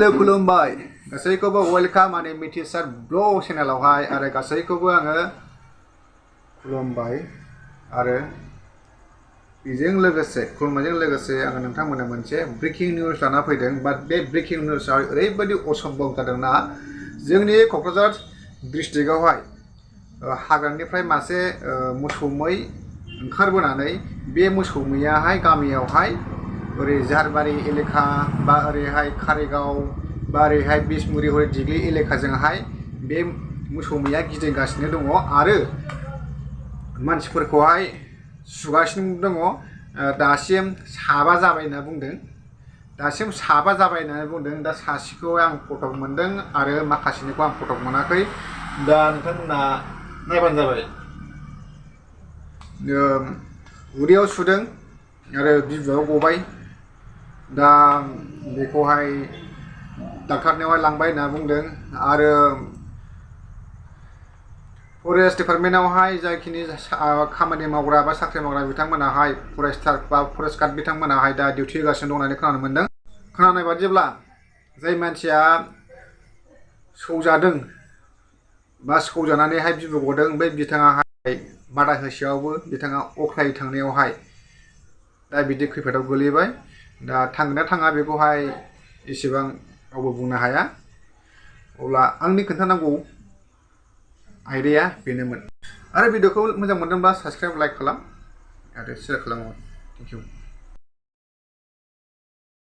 hello खुलुमबाय गासैखौबो welcome आंनि मिथिसार ब्लग चेनेलावहाय आरो गासैखौबो आङो खुलुमबाय आरो बेजों लोगोसे खुलुमनायजों लोगोसे आङो नोंथांमोननो मोनसे ब्रेकिं निउज लाना फैदों बाट बे ब्रेकिं निउजआ ओरैबायदि असम्भब जादोंना जोंनि क'क्राझार डिस्ट्रिक्टआवहाय हाग्रानिफ्राय मासे मोसौ मै ओंखारबोनानै बे मोसौ मैयाहाय गामियावहाय ओरै जारबारि एलेखा बा ओरैहाय कारिगाव बा ओरैहाय बिसमुरि हरै दिग्लि एलेखाजोंहाय बे मोसौ मैया गिदिंगासिनो दङ आरो मानसिफोरखौहाय सुगासिनो दङ दासिम साबा जाबाय होनना बुंदों दा सासेखौ आं फटक मोनदों आरो माखासेनिखौ आं फटक मोनाखै दा नोंथांमोना नायबानो जाबाय उदैयाव सुदों आरो बिबुआव गबाय दा बेखौहाय डाक्टारनियावहाय लांबाय होनना बुंदों आरो फरेस्ट डिपार्टमेन्टआवहाय जायखिनि खामानि मावग्रा बा साख्रि मावग्रा बिथांमोनाहाय फरेस्टार बा फरेस्ट गार्ड बिथांमोनाहाय दा डिउटि होगासिनो दं होननानै खोनानो मोनदों खोनानाय बादिब्ला जाय मानसिया सौजादों बा सौजानानैहाय बिबु गदों बै बिथाङाहाय बादा होसेयावबो बिथाङा अख्राय थांनायावहाय दा बिदि खैफोदाव गोलैबाय दा थांगोन ना थाङा बेखौहाय एसेबां रावबो बुंनो हाया अब्ला आंनि खोन्थानांगौ आयदाया बेनोमोन आरो भिडिअखौ मोजां मोनदोंब्ला साबस्क्राइब लाइक खालाम आरो शेयार खालाम थेंक इउ